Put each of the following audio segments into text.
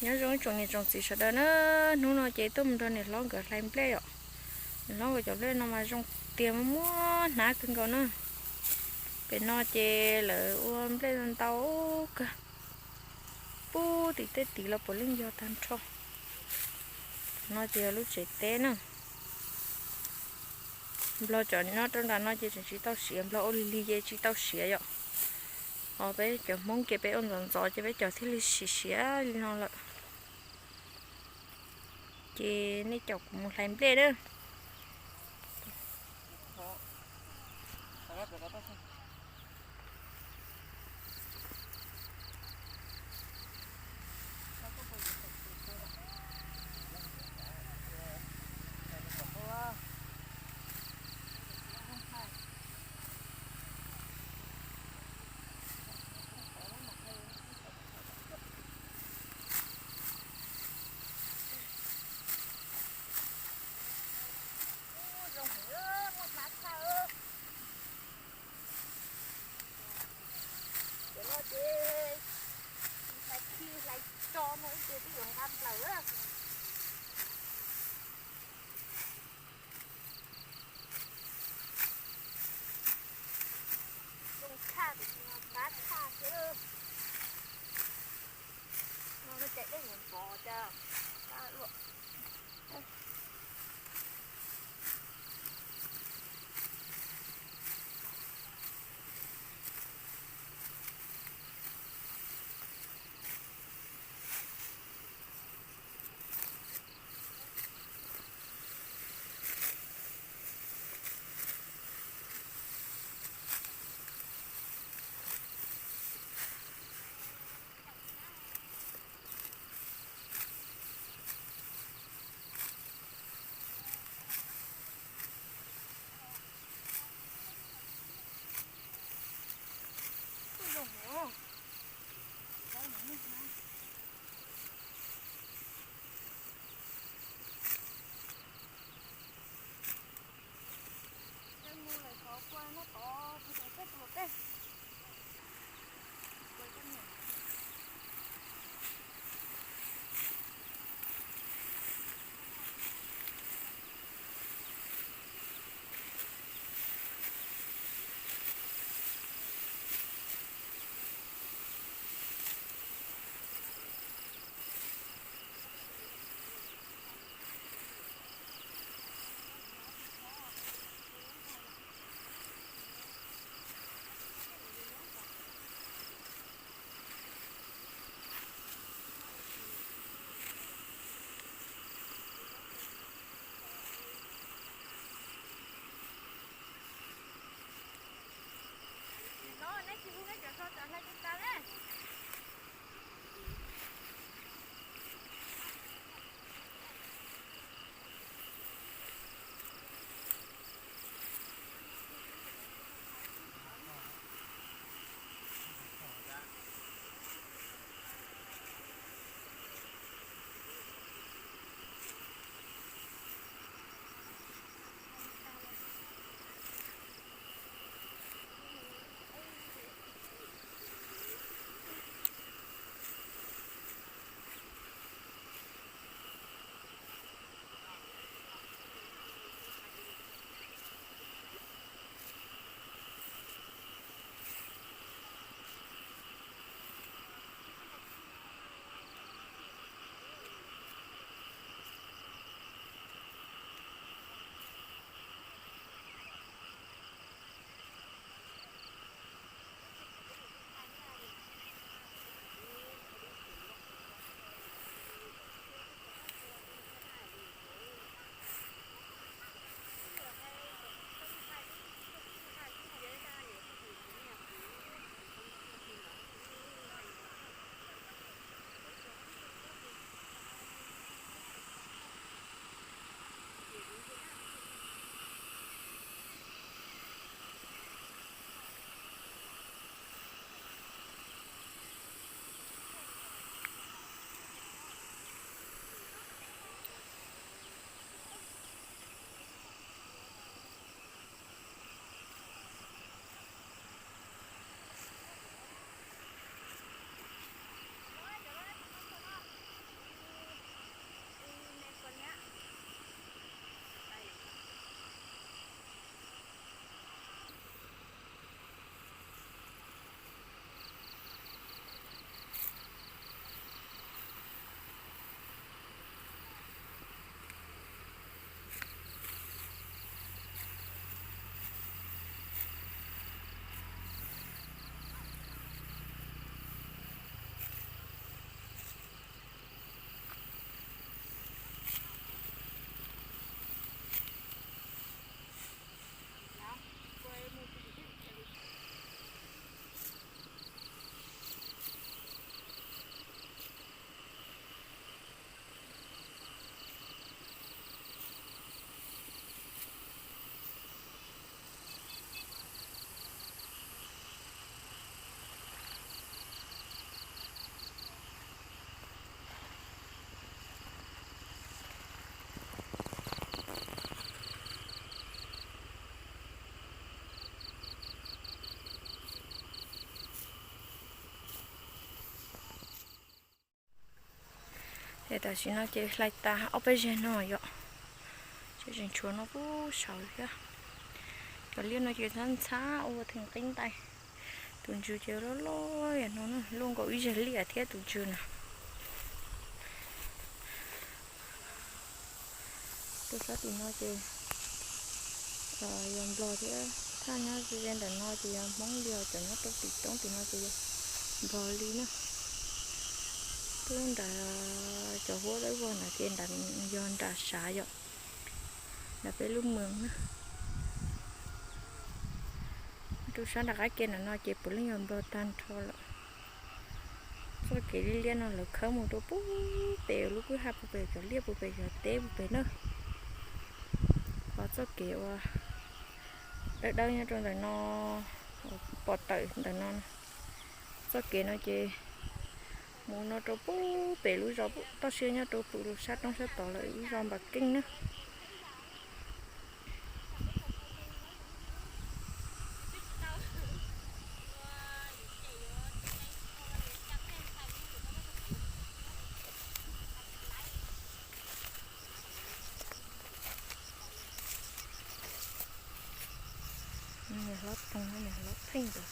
Nyob zoo ib tsoom niam tsoom txiv sawv daws na, hnub no ces tuaj mus nrog niam hlob nkawd hlais nplej yom. Niam hlob nkawd cov nplej no mas zoo tiag, muaj muaj hnab kawg nkaus na. Pem no ces lawv ua nplej ntau kawg, pub tim tej tid los puav leej yog tag nrho. No ces yog lub tsev teb na. Nplog cov nyob rau nram no ces tseem tsis tau siav, nplog ua lig lig ces tsis tau siav yom. Ho peb cov Hmoob ces peb ua ntxov ntxov ces peb cov thiaj li siav siav li no lawm. Ces nej caum kuv mus hlais nplej na. Cov no ces hlais khi hlais tso no ib ce twb yuav nqa plaws. Zoo tshaj tiam sis mas qab tshaj thiab. No lawv cais dej mus npov cas qab luaj. Es tam sim no ces hlais tas ob peb zeg no yom, ces tseem tshuav no pub saud thiab. Cov liaj no ces ntxhab ntxhab ua theem qib ntais. Tus ntsws ces loj loj yam no na, luaj nkaus ib zeg liaj thiab tus ntsws na. Rau sab tim no ces yog nplog thiab, thaj nyob ze ntawm no ces yog hmoob li, cov nyob rau tim roob tim no ces yog nplog li na. Twb nram cov huab dawb vog na ces yog nram sav yom, nram peb lub moos na. Rau sab nram qab ke ntawm no ces puav leej yog nplog tag nrho lawm. Txoj kev liab liab no lawv khawb mus rau pub pem lub kwj ha puag pem cov liaj puag pem cov teb puag pem na. Ho txoj kev uas dawb dawb nyob rau ntawm no, pom tawm ntawm no, txoj kev no ces mus no rau pub pem lub zos toj siab nyob rau pem lub sab roob sab tod lawm lub zos Npam Keej na. Niam hlob toog, niam hlob pheej ntawd.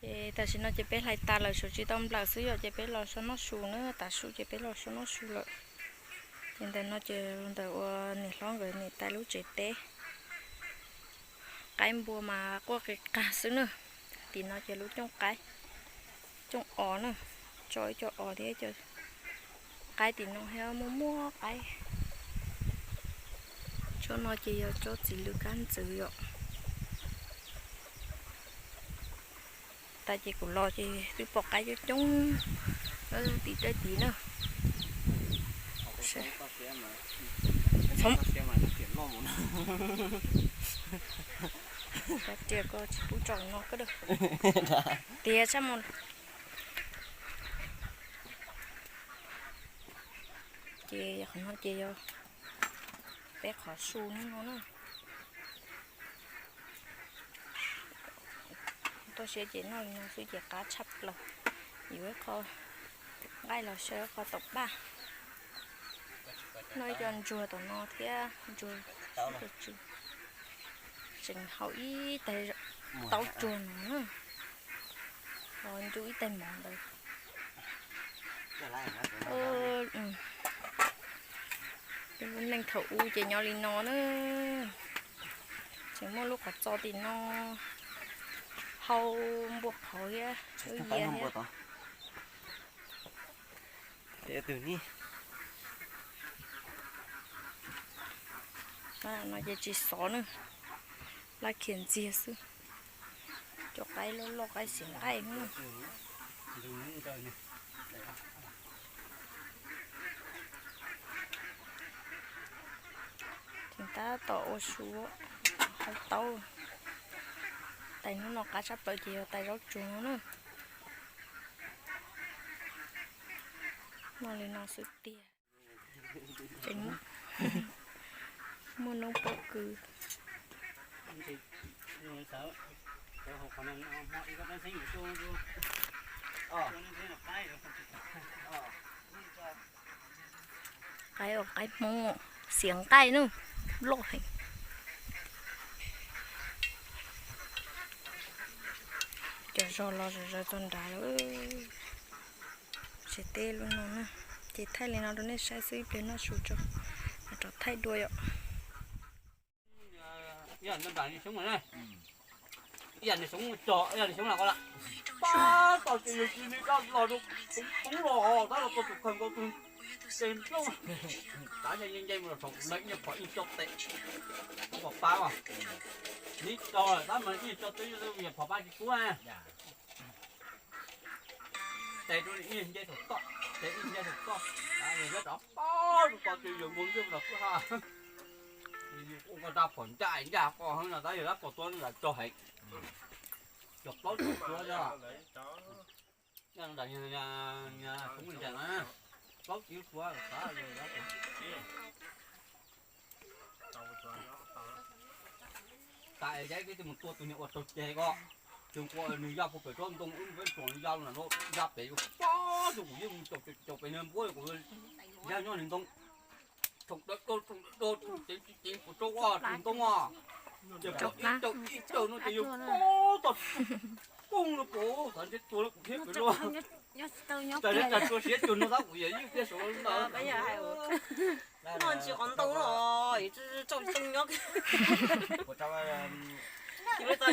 Ces tam sim no ces peb hlais tas lawm, suav tsis tau nplawm xwb yom, ces peb los so noj su na, tav su ces peb los so noj su lawm. Ces ntawm no ces ntawm uas niam hlob nkawd niam tais lub tsev teb. Qaib npua mas quaj qis qag xwb na. Tim no ces lub cooj qaib, cooj os na, tso ib co os thiab co qaib tim no thiab muaj muaj qaib. Tsob no ces yog tsob txiv lws kab ntxwv yom. Tas ces kuv los ces twb pom qaib coob coob tim tej tid na. Kav riam ko tsis pub tso no kawg. Tias tshaj mus. Ces qhov no ces yog peb qhov su hnub no na. Toj siab ces noj li no xwb ces qab tshaj plaws. Yuav ib qho nqaij los saib qho tom paj. Noj ib co ntsuag tom no thiab ntsuag, tseem haus ib tais taub tsuag no na. Ncu ib tais mov ntawd. Lub neej thaum ub ces nyob li no na. Tseem muaj lub qhov txos tim no, hau npua qhauv thiab lub yias thiab. No ces tsis xov na, laj khiav ntxiag xwb. Cov qaib loj loj qaib xiav nqaij. Tseem tab tom ua su, hau taub. Tais hnub no qab tshaj plaws ces yog tais zaub tsuag no na. Noj li no xwb tiag. Tseem muaj noob pob kws. Qaib os, qaib hmoob, xiav nqaij na, loj heev. Cov zog los zom zaws txog nrad lawm. Tsev teb lub no na, ces thaij li no rau nej saib xwb, ib pliag noj su tso, mam rov thaij dua yom. Ib yam niag xyoob mus tso, ib yam niag xyoob na ko lawm. Pab tau ces yog cia li dab los rau poob los tab los tau tus khees nkaus tus ces nplooj. Tab yog nce mus los saum lawv ib nyuag phom ib co tes, phom pab os. Nib tso lawm tab mas ib nyuag co twb yog phom pab tsis kub. Tes rau ib nyuag nce saum toj, tes ib nyuag nce saum toj, yog rov pab rau tod ces yog nkaus ntiaj los kuj ha. Ua ko dab phom ncaj ncaj ko no tab yog dab phom tuab ntawd tso heev. Cov plaub cov tuab no. Plaub tsis tuab, Yav ib pliag twb mus tua tus niag ua raug ceg ko, tus ua nws ya puag pem tsob ntoo wb peb tsuas ya los no ya pem yuav pob tus kuv yeej mus caum caum pem nws npuab kuv ya nyob nws ntoo. Tsoom dawb dawb tsoom dawb dawb tsoom ceev tsis ceev puas tsaub ua tus ntoo os. Ces pob ib caug ib caug no ces yog pob tog poob no puas xav ntshe tuag lawm kuv thiab pem luaj. Txawm li cas tsuas siab cuag no tab kuv yam yeej thiaj saud ntawd. No tsis qhov ntoo no, tsaus tsees nyob. Ces mus tau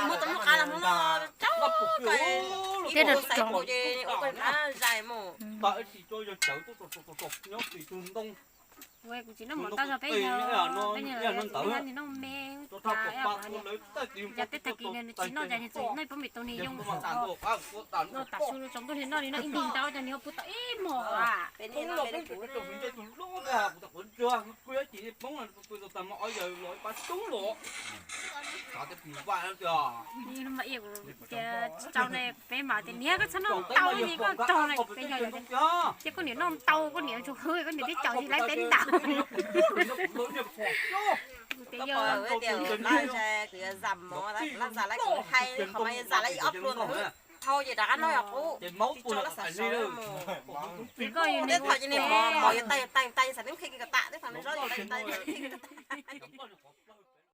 mus qab los mus no, tsaus tag ib puas xais ces ua koj qab zais mus. Kuv tsis noj mov tau zog peb yog, peb yog noj me, cas peb tag kis nws tsis noj cas nws txawm noj ib pob me tau nws yoo. Noj tas su tsaus ntuj li noj li noj ib nti ntau cas nws ho pw tau ib hmos. Mas kuv tias tsis tau ne, peb mam tias niag koj txhob noj ntau li koj rog na, peb yog ces koj niam noj ntau, koj niam tsuas hwv, koj niam twb caum tsis laiv peb ntau. Kuv tias yog, kuv yuav zam mov, laj zam laiv kuv hais qhov mas yog zam laiv ib ob pluag ntawd, thau ces rov qab noj yog qub, tsis tso laj xav sawv mus. Ces koj yog niag, thau ces niag mov mov yuav tag yuav tag yuav tag, xav neb qhib kiag kom tas, tej thaum nws zob yuav tag yuav tag, qhib kiag kom tas.